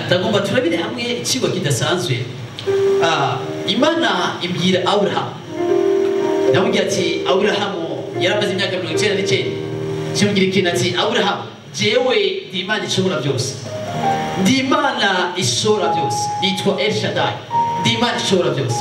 Ndagomba turabire hamwe icigwa kidasanzwe. Imana ibwira Aburahamu, ndamubwira ati Aburahamu yaramaze imyaka 99, kimubwira ikintu ati Aburahamu, jewe ndi Imana ishobora byose, ndi Imana ishobora byose, nitwa El Shaddai, ndi Imana ishobora byose.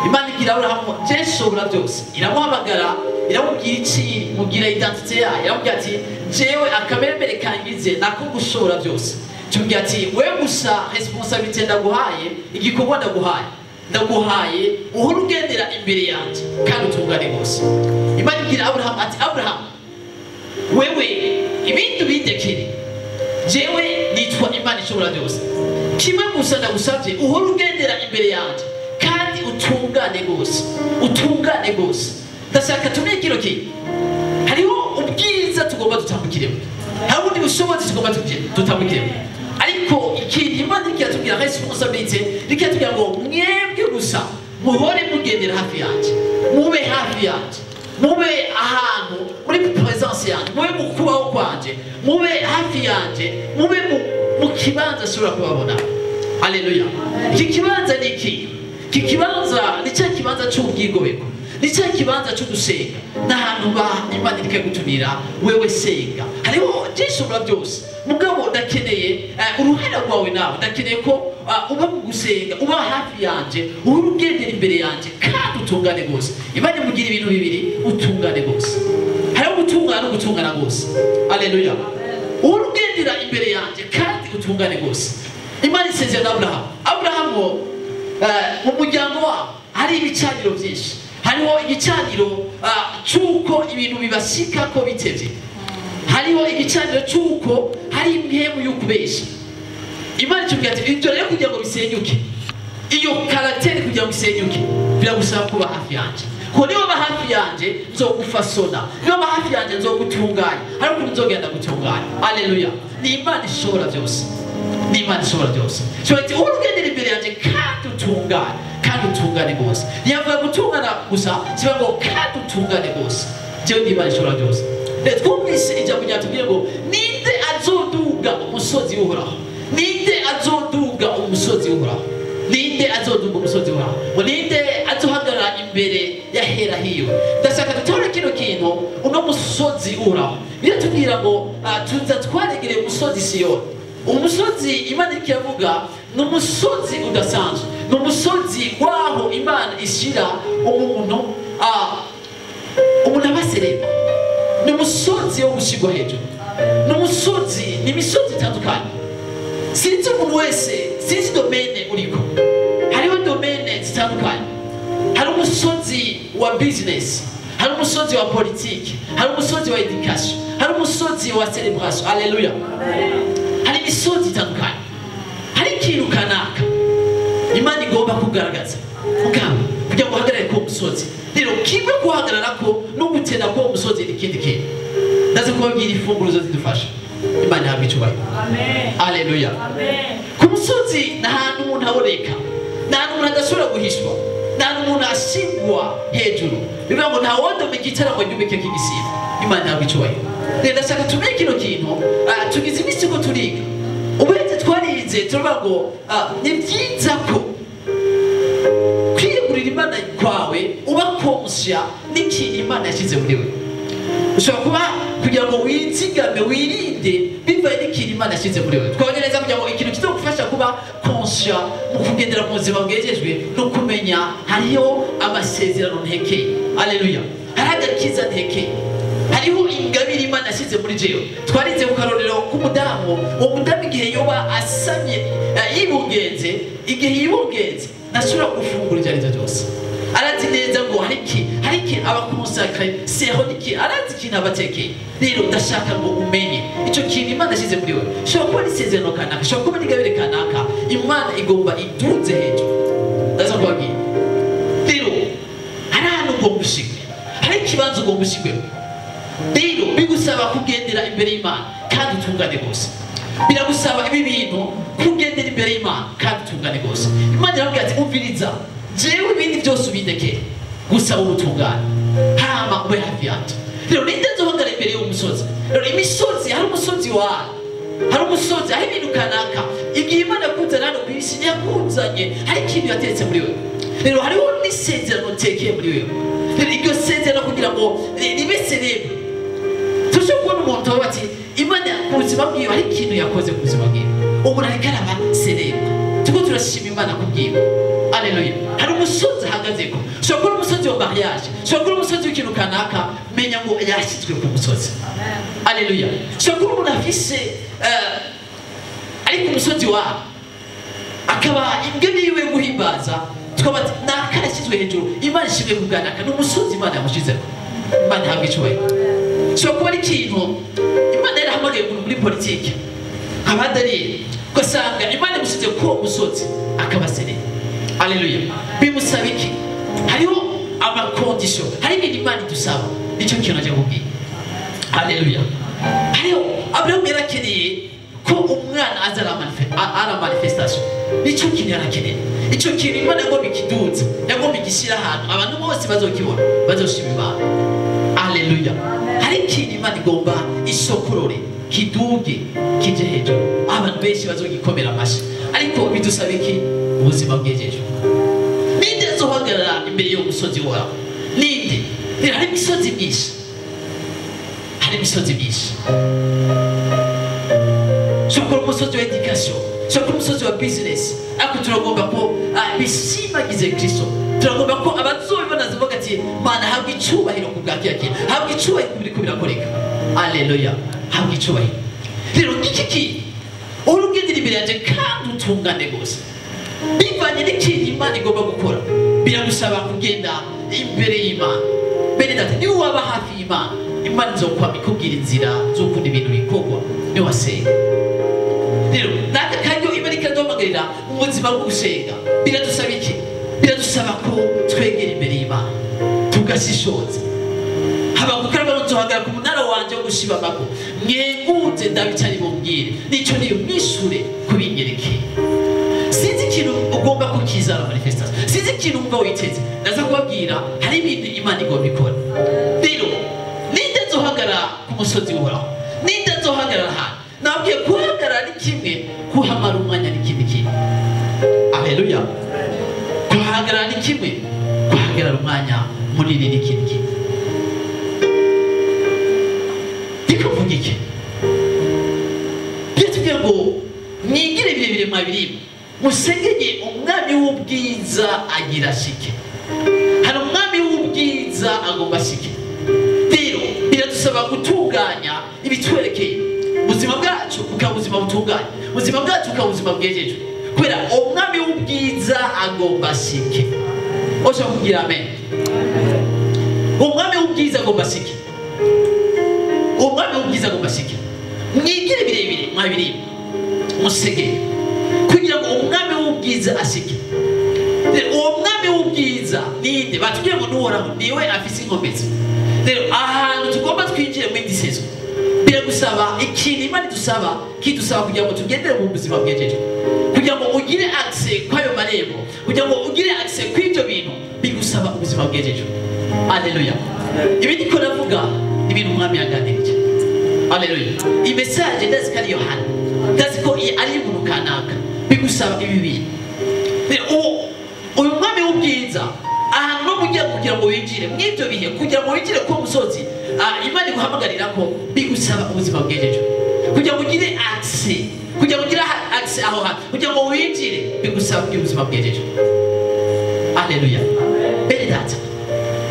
Imana ibwira Aburahamu, je nshobora byose, iramuhamagara, iramubwira iki, imubwira identité yayo, iramubwira ati jewe akameremere kangize nako gushobora byose. Kimubwira ati we gusa responsabilité ndaguhaye, igikorwa ndaguhaye, ndaguhaye uhora ugendera imbere yanjye kandi utungane rwose. Imana ibwira Aburahamu ati Aburahamu, wewe ibindi bindekere, jewe nitwa Imana ishobora byose, kimwe gusa ndagusabye uhora ugendera imbere yanjye kandi utungane rwose, utungane rwose. Ndashaka tumenye kino kintu, hariho ubwiza tugomba dutambukiremo, hari ubundi bushobozi tugomba dutambukiremo, ariko ikintu Imana iriko iratubwira responsabilité, iriko iratubwira ngo mwebwe gusa muhore mugendera hafi yanjye, mube hafi yanjye, mube ahantu muri presence yanjye, mube mu kubaho kwanje, mube hafi yanjye, mube mu kibanza ashobora kubabona. Haleluya. Iki kibanza ni iki? Iki kibanza ni cya kibanza cy'ubwigobeko, ni cya kibanza cyo gusenga, n'ahantu ba Imana iriko igutumira wewe senga. Hariho byinshi ubura byose, mugabo ndakeneye uruhara rwawe nawe, ndakeneye ko uba mu gusenga, uba hafi yanje, uhora ugendera imbere yanje kandi utungane rwose. Imana imugira ibintu bibiri, utungane rwose. Hariho gutungana no gutungana rwose. Haleluya. Uhora ugendera imbere yanje kandi utungane rwose. Imana isezerana Aburahamu. Aburahamu mu muryango wabo hari ibicaniro byinshi, hariho igicaniro cy'uko ibintu bibashika ko bitevye, hariho igicaniro cy'uko hari impemu y'ukubesha. Imana itubwira ati ibyo rero kugira ngo bisenyuke, iyo caractère kugira ngo isenyuke biragusaba kuba hafi yanje, ko niba uba hafi yanje nzogufasona, niba uba hafi yanje nzogutunganya, hari ukuntu nzogenda gutunganya. Haleluya. Ni Imana ishobora byose, ni Imana ishobora byose. So ati uhora ugendera imbere yanje kandi utungane, kandi utungane rwose. Ntiyavuga gutungana gusa, kivuga ngo kandi utungane rwose. Jewe ni Imana ishobora byose. Rero twumvise ijambo ryatubwiye ngo ninde azoduga umusozi w'Uhoraho, ninde azoduga umusozi w'Uhoraho, ninde azoduga umusozi w'Uhoraho, ngo ninde azohagarara imbere ya hera hiwe. Ndashaka dutore kino kintu, uno musozi w'Uhoraho biratubwira ngo tuza twaregereye umusozi Siyoni. Umusozi Imana iriko iravuga ni umusozi udasanzwe, ni umusozi waho Imana ishira umuntu, umuntu abasereba, ni umusozi wo gushirwa hejuru, ni umusozi, ni imisozi itandukanye. Sinzi umuntu wese, sinzi domaine uriko, hariho domaine zitandukanye. Hari umusozi wa business, hari umusozi wa politique, hari umusozi wa education, hari umusozi wa celebration. Haleluya. Hari imisozi itandukanye, hari ikintu kanaka Imana igomba kugaragaza mugabo kugira ngo uhagarare ku musozi. Rero kimwe guhagarara ko no gutenda ku musozi ni ikindi kintu. Ndaza kubabwira imfunguruzo zidufasha. Imana ihabwe icyubahiro. Amen. Haleluya. Amen. Ku musozi ni ahantu umuntu aboneka, ni ahantu umuntu adashobora guhishwa, ni ahantu umuntu ashingwa hejuru. Bivuga ngo nta wodoma igitaramo ry'ubike k'igisibo. Imana ihabwe icyubahiro. Rero ndashaka tumenye kino kintu, tugize iminsi ko turiga. Ubuhetse twarize turavuga ngo ni byiza ko kwiyegurira Imana kwawe uba conscient n'ikintu Imana yashyize muri we. Ushobora kuba kugira ngo wizigame, wirinde bivanye n'ikintu Imana yashyize muri we. Twabonye neza kugira ngo ikintu kizogufasha kuba conscient mu kugendera mu buzima bwejejwe no kumenya hariho amasezerano ntekeye. Haleluya. Hari agakiza ntekeye, hariho ingabire Imana yashyize muri jewe. Twarize ku karorero k'umudamu, uwo mudamu igihe yoba asamye, yibungenze, igihe yibungenze ntashobora gufungura ibyo aribyo byose. Arazi neza ngo hari iki, hari iki aba consacré, seho niki, arazi ikintu abatekeye. Rero ndashaka ngo umenye icyo kintu Imana yashyize muri wewe. Ushobora kuba n'isezerano kanaka, ushobora kuba n'ingabire kanaka, Imana igomba iduze hejuru. Ndaza kubabwira. Rero hari ahantu ugomba ushikwe, hari ikibanza ugomba ushikwemo. Rero bigusaba kugendera imbere y'Imana kandi utungane rwose. Biragusaba ibi bintu kugendera imbere y'Imana kandi utungane rwose. Imana irabwira ati umviriza, jewe ibindi byose ubindekere, gusa wowe utungane, hama ube hafi yanjye. Rero ninde nzohagarara imbere y'uwo musozi? Rero imisozi, hari umusozi wa Hari umusozi, hari ibintu kanaka. Igihe Imana yakuzanye hano ku isi, yakuzanye hari ikintu yateretse muri wewe. Rero hariho n'isezerano utekeye muri wewe. Rero iryo sezerano kugira ngo ribe célèbre, tushobora kubona umuntu avuga ati Imana ku buzima bwiwe hari ikintu yakoze ku buzima bwiwe, umuntu ariko araba célèbre, turiko turashima Imana kubwiwe. Aleluya. Hari umusozi ahagazeko. Ushobora kuba umusozi wa mariage, ushobora kuba umusozi w'ikintu kanaka. Menya ngo yashyizwe ku musozi. Aleluya. Ushobora kuba umuntu afise ari ku musozi wabo, akaba ingene yiwe guhimbaza, tukaba ati naka yashyizwe hejuru. Imana ishimwe ku bwa naka, ni umusozi Imana yamushizeho. Imana ihabwa icyubahiro. Ushobora kuba ari ikintu Imana yarahamagaye umuntu muri politiki nka ba Daniyeli, ugasanga Imana imushyize kuri uwo musozi, akaba célèbre. Aleluya. Bimusaba iki? Hariho ama conditions, hari ibintu Imana idusaba. Nicyo kintu ajya kubwira. Aleluya. Hariho Aburahamu yarakeneye ko umwana aza ara manifestation. Nicyo kintu yarakeneye. Icyo kintu Imana yagomba ikiduza, yagomba igishyira ahantu abantu bose bazokibona, bazoshima Imana. Aleluya. Hari ikintu Imana igomba isokorore, kiduge kije hejuru, abantu benshi bazogikomera amashyi. Ariko bidusaba iki? Ubuzima bwejejwe. Ninde azohagarara imbere y'uwo musozi wawe? Ninde? Rero hari imisozi myinshi, hari imisozi myinshi. Ushobora kuba umusozi wa education, ushobora kuba umusozi wa business, ariko turagomba ko bishimagize Kristo. Turagomba ko abazobibona zivuga ati Mana, habwa icyubahiro ku bwa kiya kintu, habwa icyubahiro ku biriko birakoreka. Aleluya. Habwa icyubahiro. Rero iki kintu, urugendera imbere yanjye kandi utungane rwose, bivanye n'ikintu Imana igomba gukora, biragusaba kugenda imbere y'Imana. Bene data, niba waba hafi y'Imana, Imana izokwama ikubwira inzira z'ukuntu ibintu bikorwa niwasenga. Rero n'aka karyo Imana ikaduhamagarira mu buzima bwo gusenga. Biradusaba iki? Biradusaba ko twegera imbere y'Imana, tugashishoza. Habakuka rero: "Nzohagarara ku munara wanje wo gushibamako, mwenguze ndabicari bumbwire nico niyo mwishure kubinyerekeye." Sinzi ikintu ugomba kukizana manifestation, sinzi ikintu wumva witeze. Ndaza kubabwira, hari ibintu Imana igomba ikora. Rero ninde nzohagarara ku musozi w'Uhoraho? Ninde nzohagarara ahantu? Nabwiye, kuhagarara ni kimwe, kuhamara umwanya ni ikindi kintu. Aleluya. Kuhagarara ni kimwe, kuhagarara umwanya munini ni ikindi kintu. Ndiko mvuga iki? Byatubwiye ngo mwigire birebire mwabirimo, musengenye umwami w'ubwiza agira ashike. Hari umwami w'ubwiza agomba ashike. Rero biradusaba gutunganya ibitwerekeye, ubuzima bwacu bukaba ubuzima butunganye, ubuzima bwacu bukaba ubuzima bwejejwe, kubera umwami w'ubwiza agomba ashike. Ushobora kugira amen? Umwami w'ubwiza agomba ashike, umwami w'ubwiza agomba ashike. Mwigire birebire mwabirimo, musegere kugira ngo umwami w'ubwiza ashike. Rero uwo mwami w'ubwiza ninde? Batubwiye ngo n'Uhoraho, niwe afise inkomezi. Rero ahantu tugomba twinjire muri indi saison, biragusaba ikintu Imana idusaba, kidusaba kugira ngo tugendere mu buzima bwejejwe, kugira ngo ugire accès kw'ayo marembo, kugira ngo ugire accès kw'ibyo bintu, bigusaba ubuzima bwejejwe. Aleluya. Ibi ndiko navuga ni ibintu umwami yaganirije. Aleluya. Iyi message ndazi ko ari Yohana, ndazi ko iyi ari umuntu kanaka. Bigusaba ibi bintu. Rero uyu mwami w'ubwiza, ahantu no mugiye kugira ngo winjire mw'ibyo bihe, kugira ngo winjire ku musozi Imana iguhamagarira, ko bigusaba ubuzima bwejejwe kugira ngo ugire accès, kugira ngo ugire accès aho hantu, kugira ngo winjire, bigusaba kugira ubuzima bwejejwe. Aleluya. Bene data,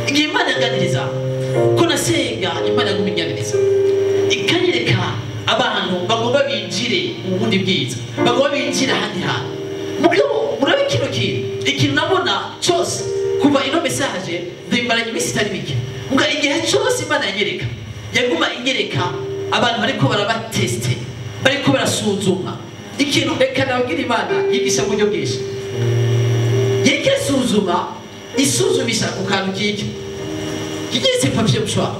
igihe Imana yanganiriza ko nasenga, Imana yaguma inganiriza, ikanyereka abantu bagomba binjire mu bundi bwiza, bagomba binjire ahandi hantu. Mugabo murabe kino kintu, ikintu nabona cyose kuva ino message ndayimaranye iminsi itari mike, muga igihe cyose Imana yanyereka, yaguma inyereka abantu bariko barabateste, bariko barasuzuma ikintu. Reka nabwira, Imana yigisha mu buryo bwinshi. Yariko irasuzuma, isuzumisha ku kantu kiki kigeretse papier mouchoir.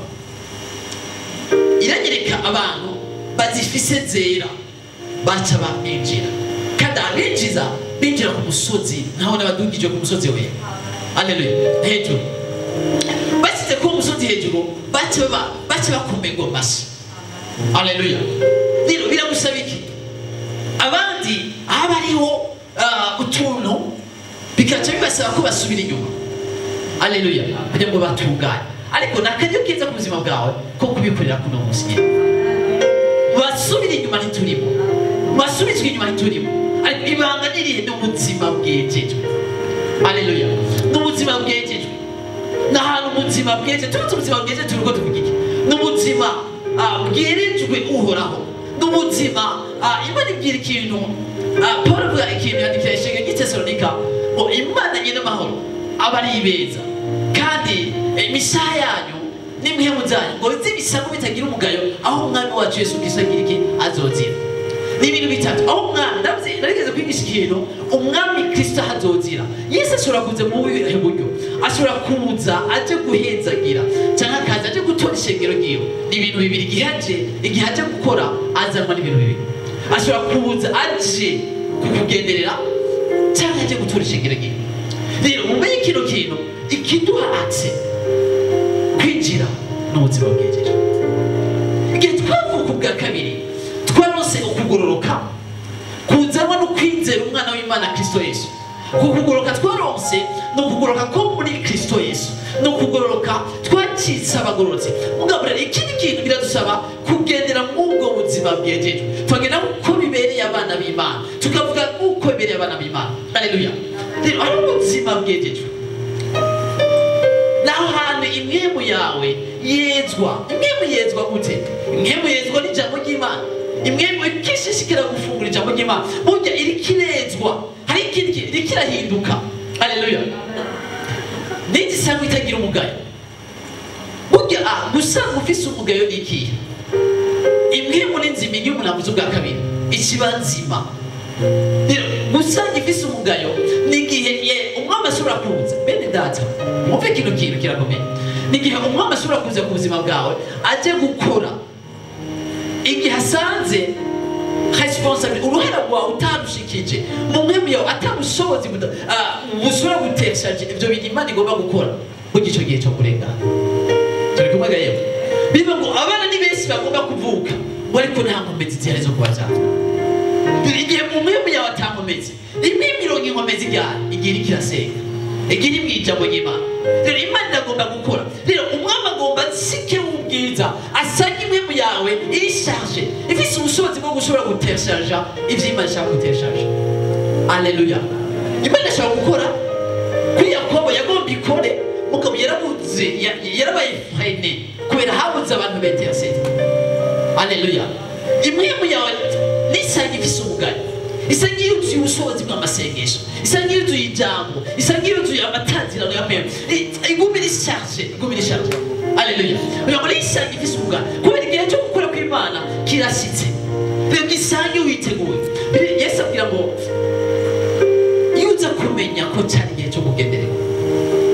Iranyereka abantu bazifise zera baca binjira, kandi abinjiza binjira ku musozi, nkaho n'abadugije ku musozi wera. Aleluya. Hejuru, bashyize ku musozi hejuru, baca bakomerwa amashyi. Aleluya. Rero biragusaba iki? Abandi haba hariho utuntu bikaca bibasaba ko basubira inyuma. Haleluya, kugira ngo batungane. Ariko ni akaryo keza ku buzima bwawe ko kubikorera kuno munsi nyine. Basubira inyuma ntiturimo, basubizwa inyuma ntiturimo. Ariko ibanga ni irihe? Ni ubuzima bwejejwe. Haleluya, ni ubuzima bwejejwe. Ni ahantu ubuzima bwejejwe. Tuzi ubuzima bwejejwe turi ko tuvuga iki? Ni ubuzima bwerejwe Uhoraho. Ni ubuzima Imana ibwira ikintu. Paul avuga ikintu yandikira ishengero ry'i Tesalonika ngo Imana nyine amahoro aba ari ibeza, kandi imishaha yanyu n'impemu zanyu ngo bize ibisago bitagira umugayo, aho umwami wacu Yesu Kristo agira iki? Azozira. Ni ibintu bitatu. Aho umwami, narigeze kwigisha ikintu, umwami Kristo azozira. Yesu ashobora kuza mu buhe buryo? Ashobora kuza aje guhezagira, cyangwa akaza aje gutora ishengero ryiwe. Ni ibintu bibiri. Igihe aje gukora azanwa n'ibintu bibiri. Ashobora kuza aje kukugenderera cyangwa aje gutora ishengero ryiwe. Rero umenye kino kintu ikiduha accès kwinjira n'ubuzima bwejeje. Igihe twavuka ubwa kabiri twaronse ukugororoka kuzanwa no kwizera umwana w'Imana Kristo Yesu. Kukugororoka twaronse ni ukugororoka ko muri Kristo Yesu, ni ukugororoka twacitse abagororotsi. Mugabo rero ikindi kintu biradusaba kugendera mw'ubwo buzima bwejejwe, tukagenda uko bibereye abana b'Imana, tukavuga uko bibereye abana b'Imana. Haleluya. Rero ari ubuzima bwejejwe, naho hantu impwemu yawe yezwa. Impwemu yezwa gute? Impwemu yezwa n'ijambo ry'Imana. Impwemu ikishishikira gufungura ijambo ry'Imana, burya irikirezwa, hari ikindi kintu irikirahinduka. Haleluya. N'igisanzwe itagira umugayo. Burya gusanga ufise umugayo ni ikihe? Impwemu ni nzima. Iyo umuntu avuze ubwa kabiri ikiba nzima. Gusanga ifise umugayo ni igihe umwami ashobora kuza. Bene data, mwumve kino kintu kirakomeye. Ni igihe umwami ashobora kuza ku buzima bwawe aje gukora, igihe asanze responsable uruhara rwawe utarushikije mu mpemu yawe, atabushobozi bushobora guteshaje ibyo bintu Imana igomba gukora, burya icyo gihe cyo kurengana. Turi kumwe ga yewe? Bivuga ngo abana ni benshi bagomba kuvuka, ngo ariko nta nkomezi zihari zo kubabyara. Igihe mu mpemu yawe atankomezi, imwe mirongo inkomezi igana igihe iriko irasenga, igihe iri mu ijambo ry'Imana. Rero Imana iragomba gukora. Rero umwami agomba nsike w'ubwiza asanga impemu yawe iri charge, ifise ubushobozi bwo gushobora guteshaja ivyo Imana ishaka guteshaja. Haleluya. Imana ishobora gukora kuri Yakobo, yagomba ikore, mugabo yarabuze, yarabaye freiné kubera habuze abantu b'intercéder. Haleluya. Impemu yawe nisanga ifise umugayo, isanga yuzuye ubushobozi bw'amasengesho, isanga yuzuye ijambo, isanga yuzuye amatazirano ya mpemu, iguma iri charge, iguma iri charge. Haleluya. Uyu ngo isanga ifise umugayo kubera igihe cyo gukora kw'Imana kirashitse. Rero gisange witeguye. Yesu abwira ngo iyo uza kumenya ko cyari igihe cyo kugendererwa.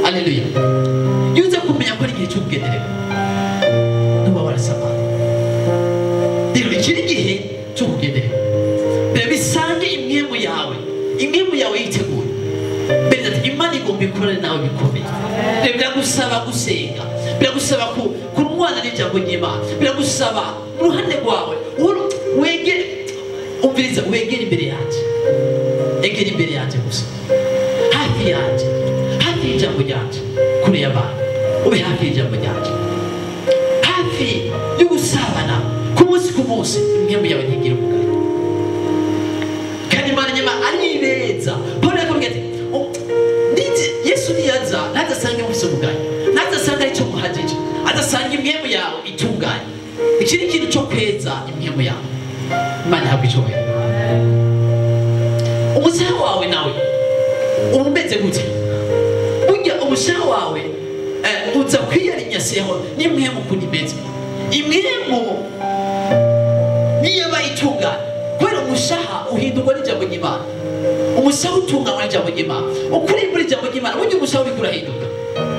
Haleluya. Iyo uza kumenya ko ari igihe cyo kugendererwa, ntuba warasamara. Rero iki ni igihe cyo kugendererwa. Rero bisange impwemu yawe, impwemu yawe yiteguye. Mbere ati Imana igomba ikorane nawe bikomeye. Rero biragusaba gusenga, biragusaba kurwana n'ijambo ry'Imana, biragusaba mu ruhande rwawe wegere, umviriza, wegere imbere yanjye, egera imbere yanjye gusa, hafi yanjye, hafi y'ijambo ryanjye, kure y'abantu, ube hafi y'ijambo ryanjye, hafi yo gusabana ku munsi ku munsi. Impwemu yawe ntigira umugayo, kandi Imana nyuma ari beza. Paul yakubwira ati Yesu niyaza ntazasange mufise umugayo, ntazasange aricyo muhagije, azasanga impwemu yawe itunganye. Iki ni ikintu cyo kweza impwemu yawe. Imana ihabwe icyubahiro. Umushaha wawe nawe uba umeze gute? Burya umushaha wawe uza kwiyarinyasiyeho n'impwemu ukuntu imeze. Impwemu niyo bayitunganya, kubera umushaha uhindurwa n'ijambo ry'Imana. Umushaha utunganywa n'ijambo ry'Imana, ukuri muri ijambo ry'Imana, burya umushaha uriko urahinduka.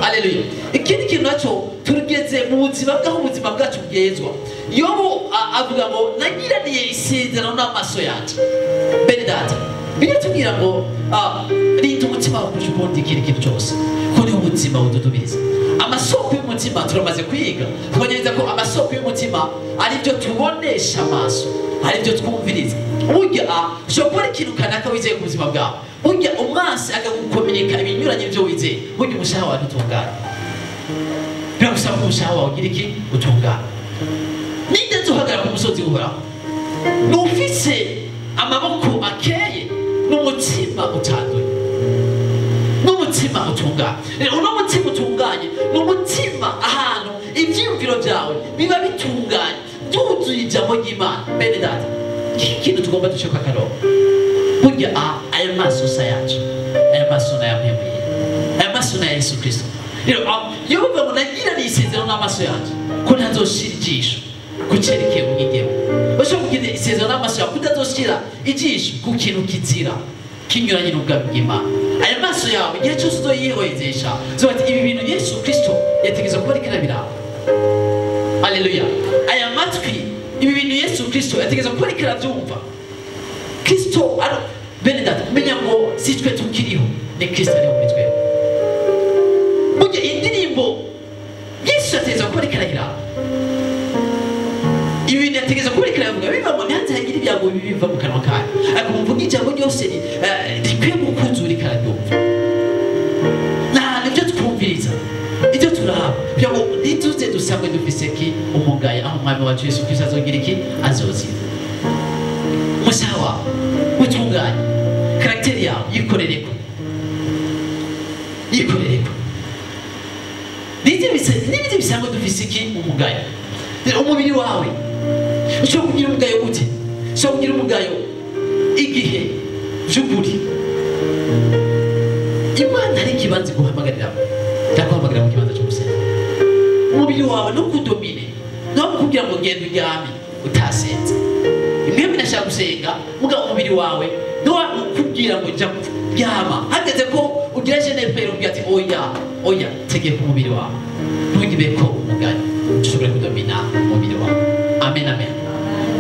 Haleluya. Ikindi kintu nacyo, tugeze mu buzima bw'aho ubuzima bwacu bwezwa. Yobu avuga ngo nagiraniye isezerano n'amaso yanjye. Bene data, Biratubwira ngo rinda umutima wawe kurusha ukundi ikindi kintu cyose, ko niho ubuzima bududubiriza. Amasoko y'umutima turamaze kwiga, twongereza ko amasoko y'umutima ari byo tubonesha amaso, ari byo twumviriza. Burya ushobora kubona ikintu kanaka wizeye ku buzima bwawe, burya umwansi akagukominika ibinyuranye byo wizeye, burya umushaha wawe utungana. Biragusaba ko umushaha wawe ugira iki? Utungana. Ninde nzohagarara ku musozi uhoraho? Nufise amaboko akeye n'umutima utanduye, n'umutima utunganye. Rero uno mutima utunganye ni umutima ahantu ibyiyumviro byawe biba bitunganye, byuzuye ijambo ry'Imana. Bene data, iki kintu tugomba duceka akarongo. Burya aya maso sa yacu, aya maso ni ay'Amwemeye, aya maso ni aya Yesu Kristo. Rero iyo bavuga ngo nagira isezerano n'amaso yanjye ko ntazoshira ijisho ku cyerekeye umwigeme, bashobora kugira isezerano n'amaso yawe kutazoshira ijisho ku kintu kizira kinyuranye n'ubwami bw'Imana. Aya maso yawe igihe cyose uzoyihwezesha uzoba ati ibi bintu Yesu Kristo yategerezwa kuba ariko arabiraba. Haleluya. Aya matwi ibi bintu Yesu Kristo yategerezwa kuba ariko arabyumva. Kristo ari bene data, menya ngo si twe tukiriho, ni Kristo ariho muri twebwe. Burya indirimbo Yesu yategerezwa kuba ariko arayiraba, ibi bintu yategerezwa kuba ariko arabivuga. Biva ngo ntihanze hagire ibyago bibi biva mu kanwa kayo, ariko muvuge ijambo ryose rikwiye gukuzura rikararyumva. Nta ibyo twumviriza, ibyo turaba, kugira ngo ntituze dusangwe dufise ki umugayo, aho umwami wacu Yesu Kristo azogira iki? Azozira. Umushaha wawe utunganye, karagiteri yawe yikorereko, yikorereko. N'ibindi bisanzwe dufise iki? Umugayo. Umubiri wawe ushobora kugira umugayo gute? Ushobora kugira umugayo igihe by'ukuri Imana hari ikibanza iguhamagariramo, ndaguhamagarira mu kibanza cyo gusenga. Umubiri wawe ntukudomine, ntukubwira ngo genda uryame utasenze. Imwe nashaka gusenga, mugabo umubiri wawe ntiwakubwira ngo jya kuryama. Hageze ko ugira jeneperi ubwira ati oya oya, tegeka umubiri wawe, ntugire ko umugayo ushobora kudomina umubiri wawe. Amen, amen.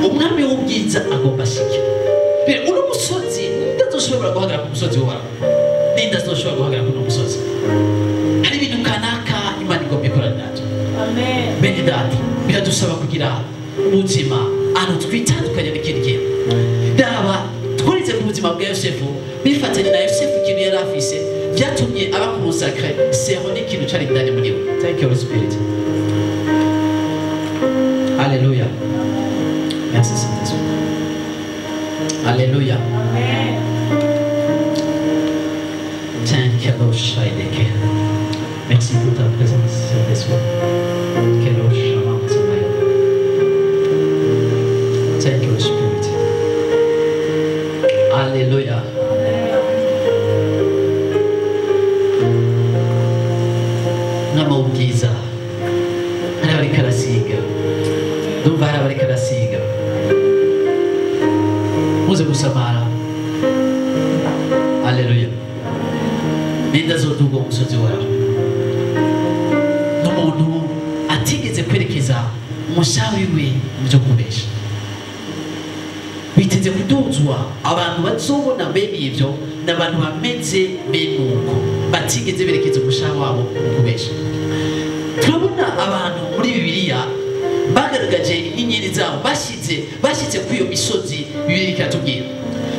Umwami w'ubwiza agomba ashike. Rero uno musozi ninde azoshobora guhagarara ku musozi uhoraho? Ninde azoshobora guhagarara kuri uno musozi? Hari ibintu kanaka Imana igomba ikorana natwe. Amen. Bene data, biradusaba kugira ubuzima ahantu twitandukanye n'ikindi kintu. Daba twarize ku buzima bwa Yosefu, bifatanye na Yosefu ikintu yari afise byatumye aba consacré, seho n'ikintu cari indani muri we. Thank you Holy Spirit. Alléluia. Merci Saint-Esprit. Alléluia. Amen. Thank you Lord Shaideke. Merci pour ta présence Saint-Esprit. Thank you Spirit. Alléluia. N'amabwiriza hari abariko arasiga, ndumva hari abariko arasiga, muze gusamara. Alléluia. Ninde azoduga umusozi wawe? N'umuntu atigeze kwerekeza umushaha wiwe mu byo kubesha. Biteze kuduzwa abantu bazobona bene ivyo n'abantu bameze bene uko batigeze berekeza umushaha wabo mu kubesha. Turabona abantu muri Bibiliya bagaragaje inyenyeri zabo, bashyitse kuri iyo misozi Bibiliya iratubwira.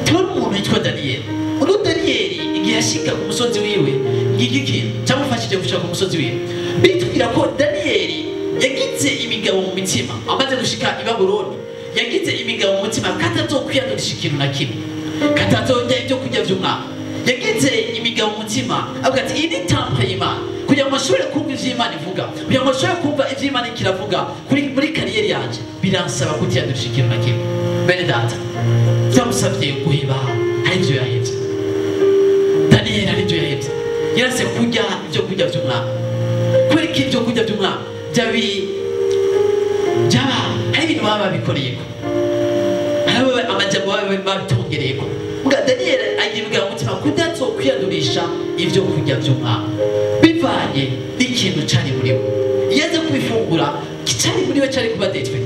Turabona umuntu witwa Daniyeli. Uno Daniyeli igihe yashika ku musozi wiwe, ngiki kintu cyamufashije gushika ku musozi wiwe. Bitubwira ko Daniyeli yagize imigabo mu mitima amaze gushika i Babuloni, yagize imigabo mu mutima katazokwiyandurisha ikintu na kimwe, katazorya ibyo kurya by'umwami. Yagize imigabo mu mutima avuga ati iyi ni temple y'Imana, kugira ngo ashobore kumva ivyo Imana ivuga, kugira ngo ashobore kumva ivyo Imana kiravuga muri kariyeri yanje, biransaba kutiyandurisha ikintu na kimwe. Bene data, byamusabye guheba, hari ivyo yahevye. Daniyeli hari ivyo yahevye, yarase kurya ibyo kurya by'umwami. Kubera ko ibyo kurya by'umwami byaba hari ibintu baba babikoreyeko, hari amajambo baba babitongereyeko. Muga Daniyeli agira mu mutima kudatokwiyandurisha ibyo kurya by'umwami bivanye n'ikintu cari muri we. Iyo aza kubifungura cari muri we cari kuba detwe.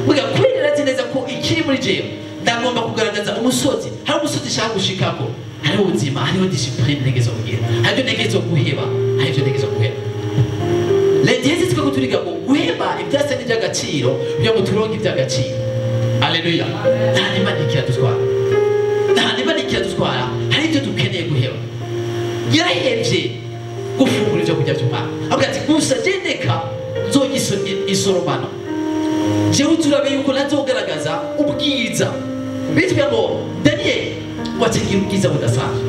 Muga kubera yarazi neza ko ikiri kiri muri jewe, ndagomba kugaragaza umusozi. Hari umusozi nshaka gushikako, hariho ubuzima, hariho discipline ntegezo kugira, hari ibyo ntegezo guheba, hari ibyo ntegezo guheba. Leta twe kuturiga ngo guheba ibyasa n'iby'agaciro kugira ngo turonke iby'agaciro. Haleluya. Nta n'Imana ikiradutwara, nta n'Imana ikiradutwara. Hari ibyo dukeneye guheba. Yarahevye gufungura ibyo kurya by'umwami, avuga ati gusa jendeka nzoga isoromano, jewe turabe yuko ntazogaragaza ubwiza. Bityo ngo Daniel ngo acagira ubwiza budasanzwe.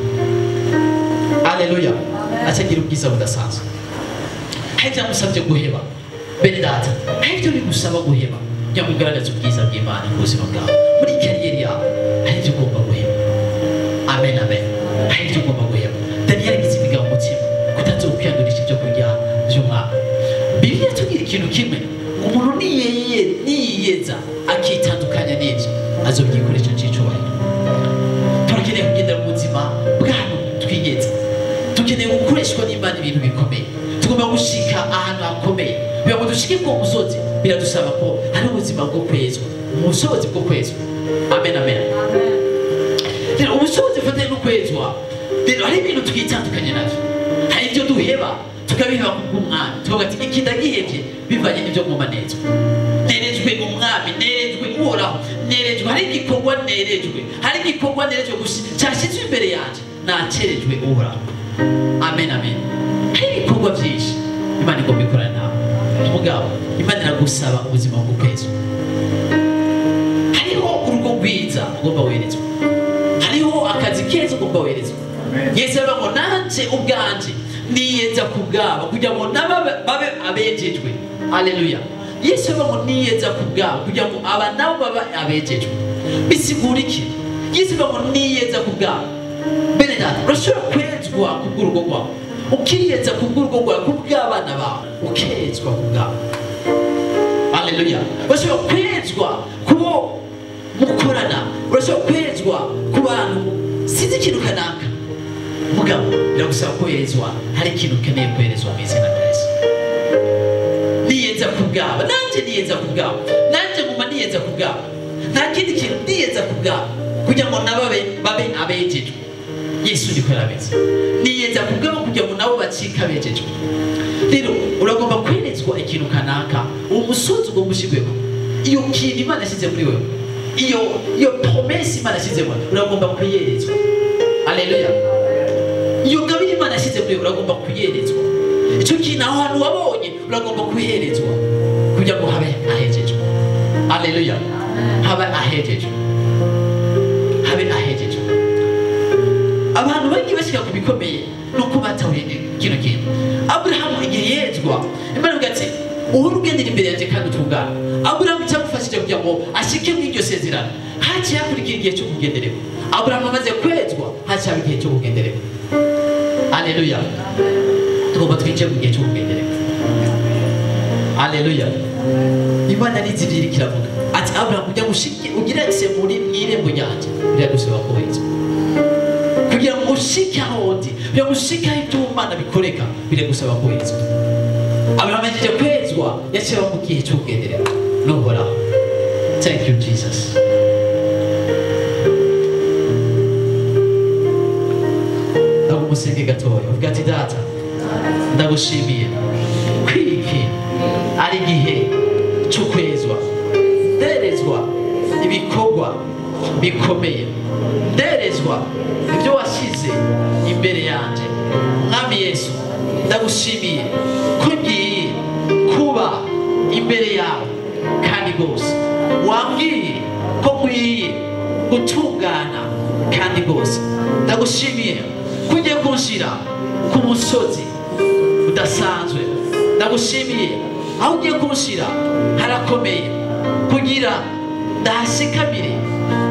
Haleluya, acagira ubwiza budasanzwe. Hari ibyo yamusabye guheba. Bene data, hari ibyo bigusaba guheba kugira ngo ugaragaze ubwiza bw'Imana mu buzima bwawe, muri kariyeri yawe. Hari ibyo ugomba guheba. Amen, amen. Hari ibyo ugomba guheba. Daniel yagize imigabo mu mutima kutazokwiyandurisha ibyo kurya by'umwami. Bibiliya itubwira ikintu kimwe, umuntu niyiyeza akitandukanya n'ibyo azobyikoresha cy'icubahiro. Turakeneye kugendera mu buzima bw'ahantu twiyeza, dukeneye gukoreshwa n'Imana ibintu bikomeye. Tugomba gushika ahantu hakomeye. Kugira ngo dushike ku musozi biradusaba ko hari ubuzima bwo kwezwa, ubushobozi bwo kwezwa. Amen, amen. Rero ubushobozi bufatanye no kwezwa, rero hari ibintu twitandukanye navyo, hari ibyo duheba tukabiheba kubw'umwami, tukavuga ati iki ndagihevye bivanye n'ibyo ngomba nezwa. Nerejwe umwami, nerejwe Uhoraho, nerejwe. Hari igikorwa nerejwe, hari igikorwa nerejwe gusa cyashyizwe imbere yanjye, nakerejwe Uhoraho. Amen, amen. Hari ibikorwa byinshi Imana igomba ikorana nawe. Mugabo Imana iragusaba ubuzima bwo kwezwa. Hariho urugo rwiza ugomba werezwa, hariho akazi keza ugomba werezwa. Yesu aravuga ngo nanje ubwanje niyeza ku bwabo kugira ngo nabo babe abejejwe. Haleluya. Yesu aravuga ngo niyeza ku bwabo kugira ngo aba nabo babe abejejwe. Bisigura iki? Yesu aravuga ngo niyeza ku bwabo. Bene data, urashobora kwezwa ku bw'urugo rwawe, ukiyeza ku bw'urugo rwawe, ku bw'abana bawe, ukezwa ku bwabo. Haleluya. Urashobora kwezwa ku bo mukorana, urashobora kwezwa ku bantu sinzi ikintu kanaka. Mugabo biragusaba koherezwa, hari ikintu ukeneye koherezwa mu izina rya Yesu. Niyeza ku bwabo, nanjye niyeza ku bwabo, nanjye nguma niyeza ku bwabo, nta kindi kintu niyeza ku bwabo kugira ngo nabo babe abejejwe. Yesu niko yarabeze, niyeza ku bwabo kugira ngo nabo bacike abejejwe. Rero uragomba kwerezwa ikintu kanaka, uwo musozi ugomba ushyirweko, iyo kintu Imana yashyize muri wewe, iyo promesse Imana yashyize muri wewe, uragomba kuyerezwa. Haleluya. Iyo ngabire Imana yashyize muri wewe uragomba kuyerezwa. Icyo kintu aho hantu wabonye uragomba kuherezwa kugira ngo habe ahejejwe. Haleluya. Habe ahejejwe, habe ahejejwe. Abantu bagiye bashyira ku bikomeye nuko batahuye kino kintu. Aburahamu igihe yezwa, Imana ivuga ati uhora ugendera imbere yanjye kandi utungane. Aburahamu cyamufashije kugira ngo ashike muri iryo sezerano, haciye hakurikira igihe cyo kugendererwa. Aburahamu amaze kwezwa, haciye haba igihe cyo kugendererwa. Haleluya. Tugomba twinjire mu gihe cyo kugendererwa. Haleluya. Imana nizi ibyo iriko iravuga ati Aburahamu kugira ngo ushike ugire accès muri mw'irembo ryanjye biragusaba kwezwa. Kugira ngo ushike aho ndi, kugira ngo ushike aho iby'Imana bikoreka biragusaba kwezwa. Aburahamu ahejeje kwezwa yaciye aba mu gihe cyo kugendererwa n'Uhoraho. Thank you Jesus. Ndagumusenge gatoya uvuga ati data ndagushimiye kwiki ari igihe cyo kwezwa, nderezwa ibikorwa bikomeye, nderezwa ibyo washyize imbere yanjye. Mwami Yesu ndagushimiye ko ngiye kuba imbere yawe kandi rwose wambwiye ko nkwiye gutungana kandi rwose ndagushimiye ko ugiye kunshira ku musozi udasanzwe. Ndagushimiye aho ugiye kunshira harakomeye kugira ndahashikamire.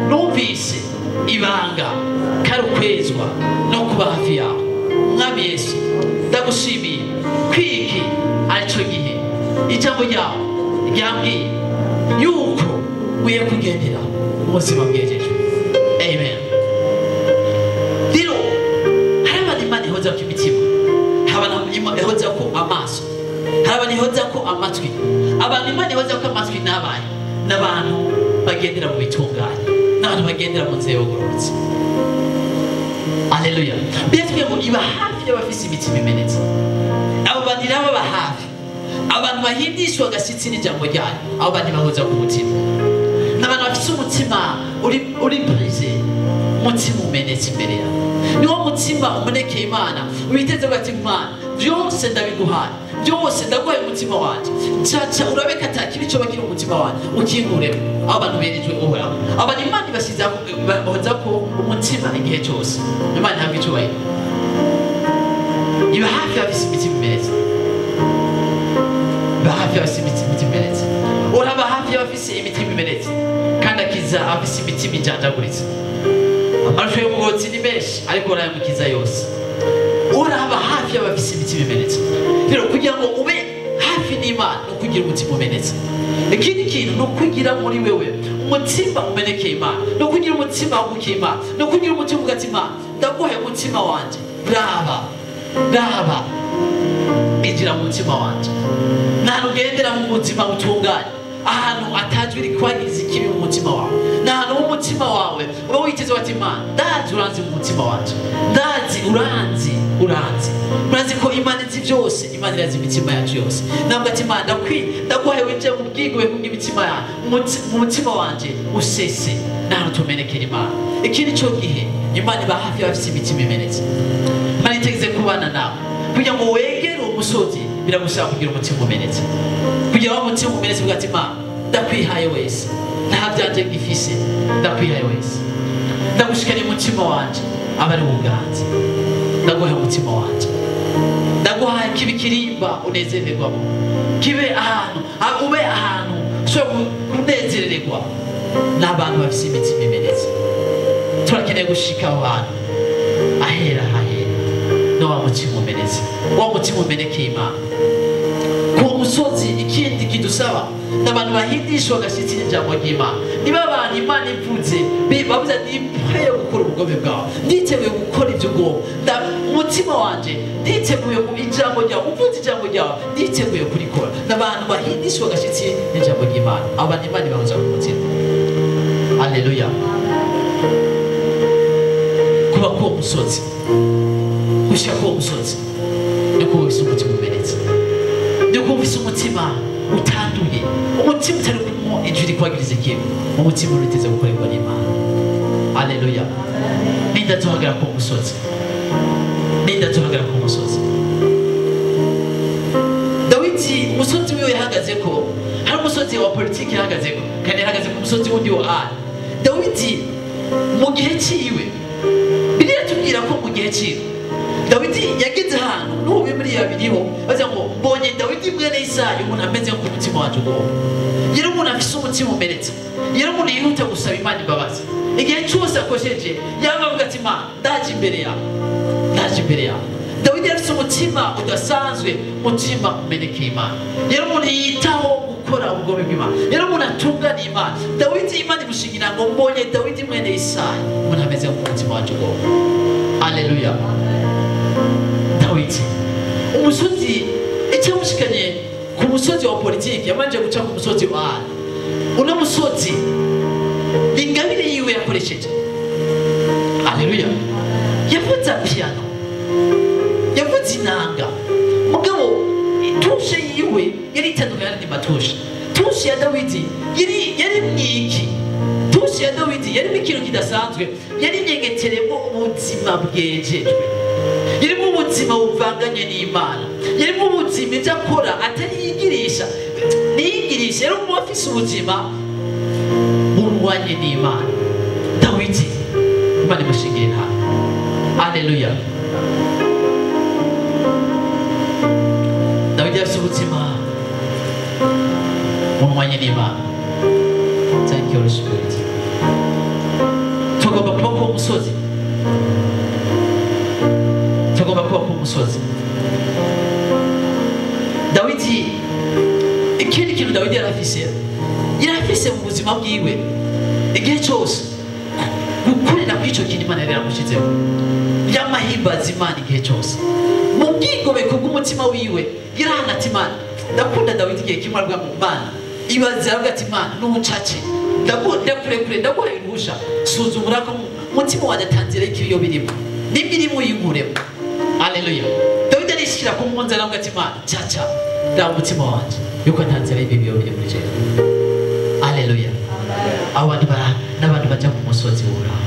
Numvise ibanga kari ukwezwa no kuba hafi yawe. Mwami Yesu ndagushimiye kwiki arico gihe ijambo ryawe ryambwiye yuko nkwiye kugendera mu buzima bwejejwe. Amen. Rero hari abantu Imana ihozako imitima, hari abantu Imana ihozako amaso, hari abantu ihozako amatwi. Abantu Imana ihozako amatwi n'abaye n'abantu bagendera mu bitunganye, n'abantu bagendera mu nzira y'ubugororotsi. Haleluya. Biratubwira ngo iba hafi y'abafise imitima imenetse. Abo bantu irababa hafi, abantu bahindishwa agashyitsi n'ijambo ryayo, abo bantu bahoza ku mutima. N'abantu bafise umutima uri brisé, umutima umenetse imbere yawe. Niwo mutima umenekeye Imana, witeze ko ati Imana byose ndabiguhaye, byose ndaguhaye umutima wanje, caca urabeka ata kibi coba kiri mu mutima wanje, ukinguremo. Abo bantu berejwe Uhoraho, abantu Imana ibasiza bahoza ko umutima igihe cyose. Imana ihabwa icubahiro. Iba hafi y'abafise imitima imenetse, iba hafi y'abafise imitima imenetse. Uraba hafi y'abafise imitima imenetse, kandi akiza abafise imitima ijanjaguritse. Amarusho y'umugotsi ni menshi, ariko urayamukiza yose. Uraba hafi y'abafise imitima imenetse. Rero kugira ngo ube hafi n'Imana ni ukugira umutima umenetse. Ikindi kintu ni ukugira muri wewe umutima umenekeye Imana, ni ukugira umutima wagukiye Imana, ni ukugira umutima uvuga ati Imana ndaguhaye umutima wanje, raba raba injira mu mutima wanje. Nta ugendera mu buzima butunganye, ahantu atajwi rikwagiriza ikibi mu mutima wawe, ni ahantu h'umutima wawe uba witeze wati Imana ndazi uranzi mu mutima wanje, ndazi uranzi uranzi murazi ko Imana izi byose, Imana irazi imitima yacu yose. Ntabwo ati Imana ndaguhaye winjire mu bwigomeke bw'imitima yawe, mu mutima wanje usese. Nta tumenekera Imana. Iki ni cyo gihe Imana iba hafi y'abafite imitima imenetse. Imana itegeze kubana nawe kugira ngo wegere uwo musozi, biragusaba kugira umutima umenetse. Kugira ngo umutima umenetse uvuga ati Imana ndakwihaye wese, nta byanje ngifise, ndakwihaye wese, ndagushikanye umutima wanje aba ari ubuganza, ndaguhaye umutima wanje, ndaguhaye kibe ikirimba unezererwamo, kibe ahantu ube ahantu ushobora kunezererwa n'abantu bafise imitima imenetse. Turakeneye gushika aho hantu ahera hahera no wa mutima umenetse, wa mutima umenekeye Imana. Ku musozi ikindi kidusaba n'abantu bahindishwa agashyitsi n'ijambo ry'Imana. Niba abantu Imana ivuze bavuze ndipfuye gukora ubugome bwawe, nditeguye gukora ibyo ugomba, umutima wanje nditeguye ku ijambo ryawe, uvuze ijambo ryawe nditeguye kurikora. N'abantu bahindishwa agashyitsi n'ijambo ry'Imana, abo bantu Imana ibahoza ku mutima. Haleluya. Kuba k'uwo musozi, gushyira k'uwo musozi ni kuba ufise umutima umenetse, ni kuba ufise umutima utanduye, umutima utari kumwo ijwi rikwagiriza ikibi, umutima uriteze gukorerwa n'Imana. Haleluya. Ninda tuhagarara ku musozi, ninda tuhagarara ku musozi. Dawidi umusozi wiwe yahagaze ko hari umusozi wa politiki yahagaze ko, kandi yahagaze ku musozi wundi wa Ali. Dawidi mu gihe ciwe, Bibiliya itubwira ko mu gihe ciwe Dawidi yageze ahantu n'ubu Bibiliya biriho bavuga ngo mbonye Dawidi mwene Isayi, umuntu ameze nk'umutima wanje ugomba. Yari umuntu afise umutima umenetse, yari umuntu yihuta gusaba Imana imbabazi. Igihe cyose akosheje yaba avuga ati Imana ndaje imbere yawe, ndaje imbere yawe. Dawidi yari afise umutima udasanzwe, umutima umenekeye Imana. Yari umuntu yitaho gukora ubugome bw'Imana, yari umuntu atungana Imana. Dawidi Imana imushingira ngo mbonye Dawidi mwene Isayi, umuntu ameze nk'umutima wanje ugomba. Haleluya. Dawidi umusozi icyamushikanye ku musozi wa politiki, yamanje guca ku musozi wa Ali. Uno musozi ni ingabire yiwe yakoresheje. Haleluya. Yavuze piano, yavuze inanga, mugabo itushe yiwe yari itandukanye n'andi matushe. Tushe ya Dawidi yari mwiki. Tushe ya Dawidi yari ikintu kidasanzwe, yari inyengeteremo ubuzima bwejejwe, yarimo ubuzima buvanganye n'Imana, yarimo ubuzima ibyo akora atari yigirisha, niyigirisha, yari umuntu afise ubuzima burwanye n'Imana. Dawidi Imana imushingira intara. Haleluya. Dawidi afise ubuzima burwanye n'Imana. Thank you Holy Spirit. Tugomba kuba ku musozi, tugomba kuba ku musozi. Dawidi ikindi kintu Dawidi yarafise mu buzima bwiwe igihe cyose gukorera kuri icyo kintu Imana yari yaramushizeho, yamahimbaza Imana igihe cyose mu bwigomeke bw'umutima wiwe. Yarahanata Imana. Ndakunda Dawidi igihe kimwe aravuga ngo Mana Ibaze aravuga ati Imana n'ubucace ndakurekure ndaguhaye uruhusha suzumura ko umutima wanjye atanzira y'ikibi birimo n'imirimo yinkuremo. Haleluya. Dawidi arishikira ku munzani aravuga ati Imana caca da umutima wanjye yuko ntanzira y'ibibi biri muri jewe. Haleluya. Abo bantu n'abantu bajya mu musozi w'Uhoraho.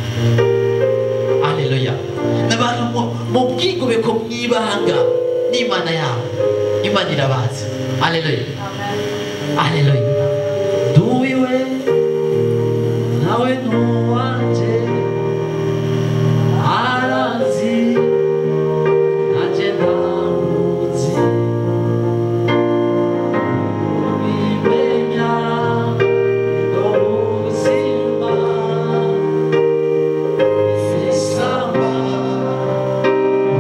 Haleluya. N'abantu mu bwigomeko mw'ibanga n'Imana yabo. Imana irabazi. Haleluya. Haleluya. Nduwiwe nawe nuwanje aranzi nanje ndamuzi ubimenya nibwo buzima isamba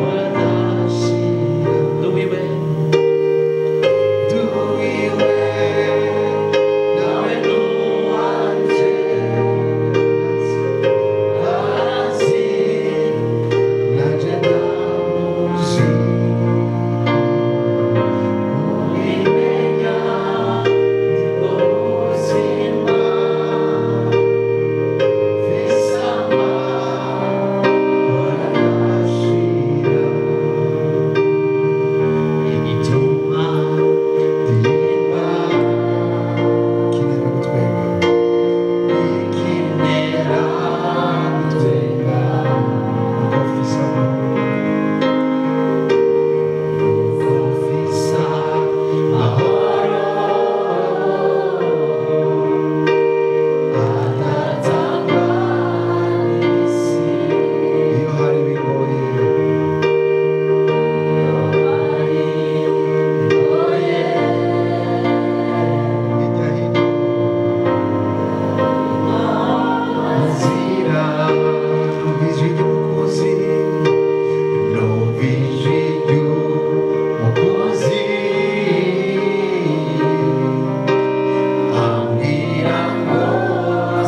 uradashira. Nduwiwe Nduwiwe nawe nuwanje aranzi nanje ndamuzi ubimenya nibwo buzima isamba uradashira. Igituma Ndirimba kinera gutwenga ikinera gutwenga kuko mfise amahoro kuko mfise amahoro adatangwa n'isi. Iyo hari ibigoye hirya hino nzira numva ijwi ry'umukunzi numva ijwi ry'umukunzi ambwira ngo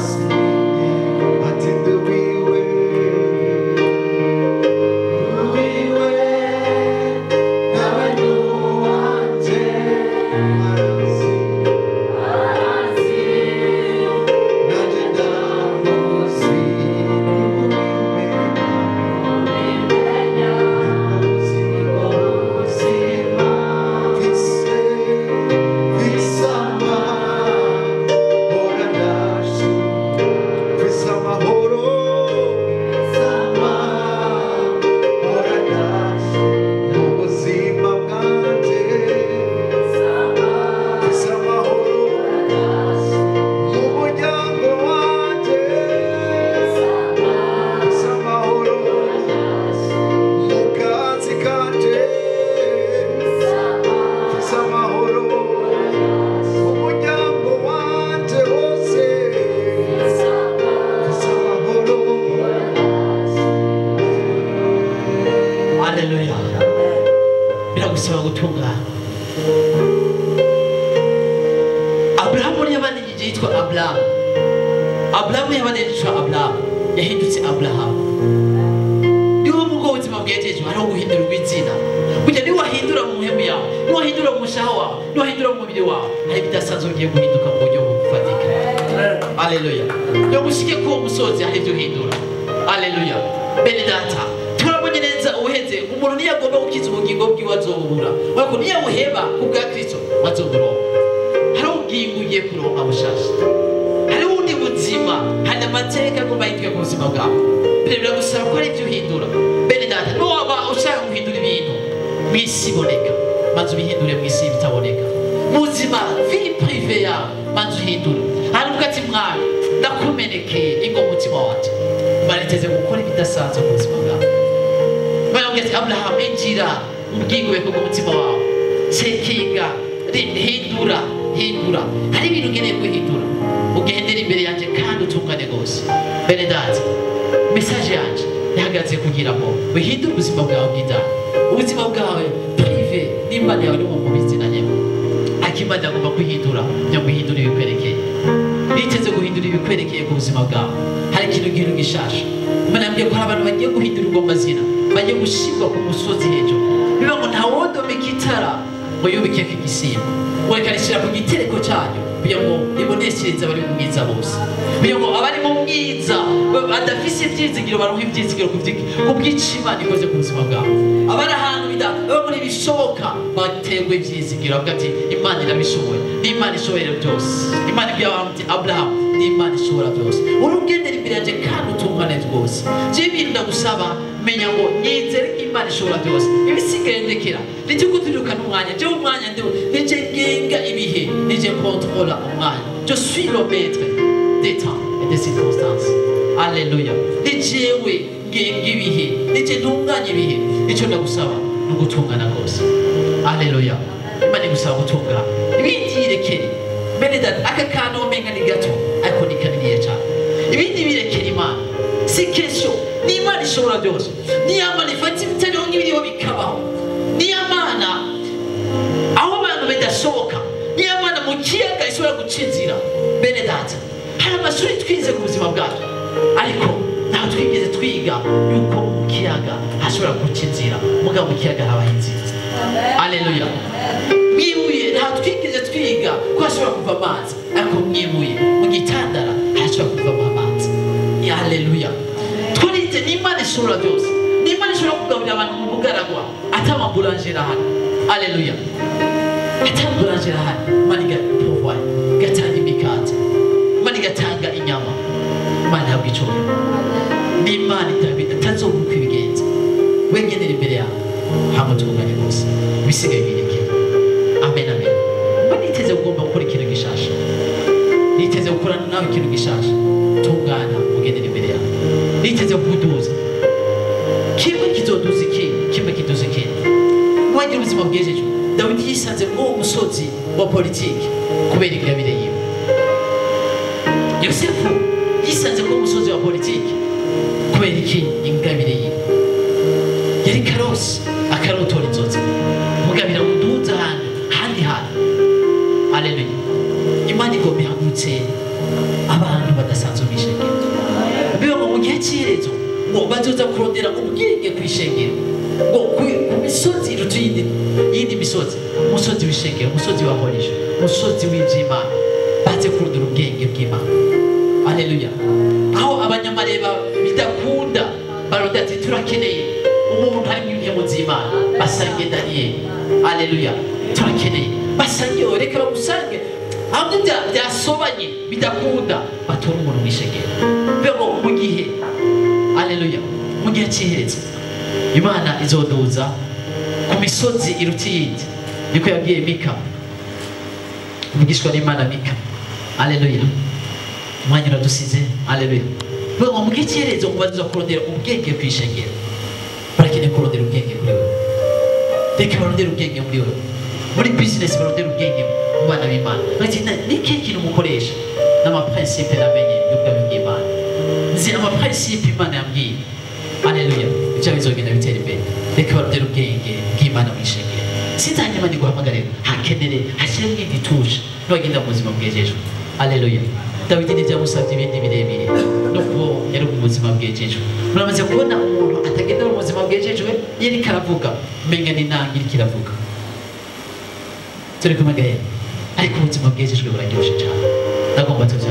sinye ati nduwiwe nduwiwe nawe nuwanje aranzi nanje ndamuzi kubimenya nibwo buzima mfise mfise amahoro ndashira mfise amahoro amahoro ndashira mu buzima bwanje mfise amahoro mu muryango wanje mfise amahoro mu kazi kanje mfise amahoro mu muryango wanje wose mfise amahoro. Haleluya. Biragusaba gutungana. Aburahamu yabanigije yitwa Aburahamu. Aburahamu yabanigije yitwa Aburahamu. Yahindutse Aburahamu. Niwo mu bwo buzima bwejejwe hariho guhindura izina. Burya niba wahindura mu muhemu yawe, niba wahindura mu mushaha wawe, niba wahindura mu mubiri wawe, hari ibidasanzwe ugiye guhinduka mu buryo bufatika. Haleluya. Yo gushike ku musozi hari ibyo uhindura. Haleluya. Bene data, turabonye neza ubuheze umuntu ntiyagomba gukiza ubugingo bwiwe azobubura. Ariko niyabuheba ku bwa Kristo azoburonka. Hari ubugingo ugiye kuronka bushasha. Hari ubundi buzima, hari amateka agomba yitwe ku buzima bwawe. Bene biragusaba ko hari ibyo uhindura. Bene data, niwaba ushaka guhindura ibintu mu isi iboneka, manza ubihindure mu isi bitaboneka. Mu buzima vie privée yawe, manza uhindure. Hanyuma ati mwami ndakumenekeye ingo mu mutima wanje. Imana iteze gukora ibidasanzwe mu buzima bwawe. Imana yamubwiye ati Aburahamu injira mu bwigomeke bw'umutima wawe. Cekinga, hindura, hindura. Hari ibintu ukeneye guhindura. Ugendere imbere yanjye kandi utungane rwose. Bene data, message yanje ihagaze kugira ngo uhindure ubuzima bwawe bw'indani. Ubuzima bwawe privé n'Imana yawe ni mu bizina nyene. Ariko Imana agomba guhindura, kugira ngo ihindure ibikwerekeye. Niteze guhindura ibikwerekeye ku buzima bwawe. Hari ikintu kintu gishasha. Imana yambwiye ko hari abantu bagiye guhindurirwa amazina, bagiye gushirwa ku musozi hejuru. Biba ngo ntawodomeka itara ngo yubikeko igisimba. Ngo reka rishyira ku gitereko cyayo. Kugira ngo riboneshereze abari mu mwiza bose, kugira ngo abari mu mwiza badafise ibyizigiro baronke ibyizigiro ku bw'icyo Imana ikoze ku buzima bwabo. Abari ahantu babona ibishoboka baterwa ibyizigiro, bavuga ati Imana irabishoboye, ni Imana ishoboye byose. Imana ibwira abantu ati Aburahamu, ni Imana ishobora byose, urugendera imbere yanjye kandi utungane rwose. Jewe ibintu ndagusaba, menya ngo nizere ko Imana ishobora byose, ibisigaye ndekera. Nijye kuturirukana umwanya, jewe umwanya ndiwe, nije ngenga ibihe, nije contrôla umwanya. Je suis le maître des temps et des circonstances. Alléluia. Ni jewe ngenga ibihe, nije ntunganya ibihe. Icyo ndagusaba ni ugutungana rwose. Alléluia. Imana igusaba gutungana, ibindi yirekere. Bene data, aka kantu umenga ni gato ariko ni kaniniya cyane. Ibindi birekere Imana, si kesho. Ni Imana ishobora byose, niyo Mana ifata ibitariho nk'ibiriho bikabaho, niyo Mana aho abantu bidashoboka, niyo Mana mu kiyaga ishobora guca inzira. Bene data, hari amashuri twize ku buzima bwacu, ariko ntabwo twigeze twiga yuko mu kiyaga hashobora guca inzira. Mugabo mu kiyaga habaho inzira. Aleluya. Mwibuye ntabwo twigeze twiga ko hashobora kuva amazi, ariko mwibuye mu gitandara hashobora kuvamo amazi. Ni aleluya. Twarize ni Imana ishobora byose, ni Imana ishobora kugaburira abantu mu bugaragwa atamaburanjera hano. Aleluya. Atamaburanjera hano, Imana igapovoye, igatanga imikate, Imana igatanga inyama. Imana ihabwa icyubahiro. Ni Imana itazobuka ibigenza. Wegenera imbere yawe hamutunganye rwose, ibisigaye birekere. Amen, amen. Mba niteze kugomba gukora ikintu gishasha, niteze gukorana nawe ikintu gishasha. Tungana, ugendera imbere yawe. Niteze kuduza, kimwe kizoduza ikindi, kimwe kiduza ikindi. Wagira ubuzima bw'ejo. Dawidi yisanze muri uwo musozi wa politiki kubera ingabire yiwe. Yosefu yisanze muri uwo musozi wa politiki kubera iki? Ingabire yiwe. Yari karosi, akarotora inzozi, mugabira muduza ahantu handi hantu. Aleluya. Imana igomba ihagurutse abantu badasanzwe mu ishengero. Biba ngo mu gihe cy'iherezo ngo bazoza kurondera ubwenge ku ishengero, ngo ku misozi iruta iyindi misozi, umusozi w'ishengero, umusozi wa horisho, umusozi w'iby'Imana, baze kurondera ubwenge bw'Imana. Aleluya. Aho abanyamareba bidakunda barondera ati turakeneye umuntu harimo impemu z'Imana, basange Daniyeli. Aleluya. Turakeneye, basange, reka bagusange hamwe byasobanye bidakunda, batora umuntu mu ishengero. Biba mu gihe, aleluya, mu gihe cy'iherezo Imana izoduza ku misozi iruta iyindi, niko yabwiye Mika, umugishwa n'Imana Mika. Aleluya. Umwanya uradusize. Aleluya. Biba mu gihe cy'iherezo ngo bazoza kurondera ubwenge ku ishengero. Barakeneye kurondera ubwenge kuri wewe. Reka barondere ubwenge muri wewe, muri business barondere ubwenge mu bana b'Imana. Ati ni ikihe kintu mukoresha? N'amaprincipe namenye y'ubwami bw'Imana, nzi amaprincipe Imana yambwiye. Aleluya. Ibyo bizogenda bitera imbere. Reka barondere ubwenge bw'Imana mu ishengero. Sinzanyuma ni guhamagarira hakenere hashyiremo indi tuje nubagenda mu buzima bwejejwe. Aleluya. Dawidi ntibyamusabye ibindi birebire nuko yari mu buzima bwejejwe. Muramaze kubona umuntu atagenda mu buzima bwejejwe iyo ariko aravuga umenga ni nanga iriko iravuga. Turi kumwe gahera, ariko ubuzima bwejejwe buraryoshe cyane. Ndagomba tuze.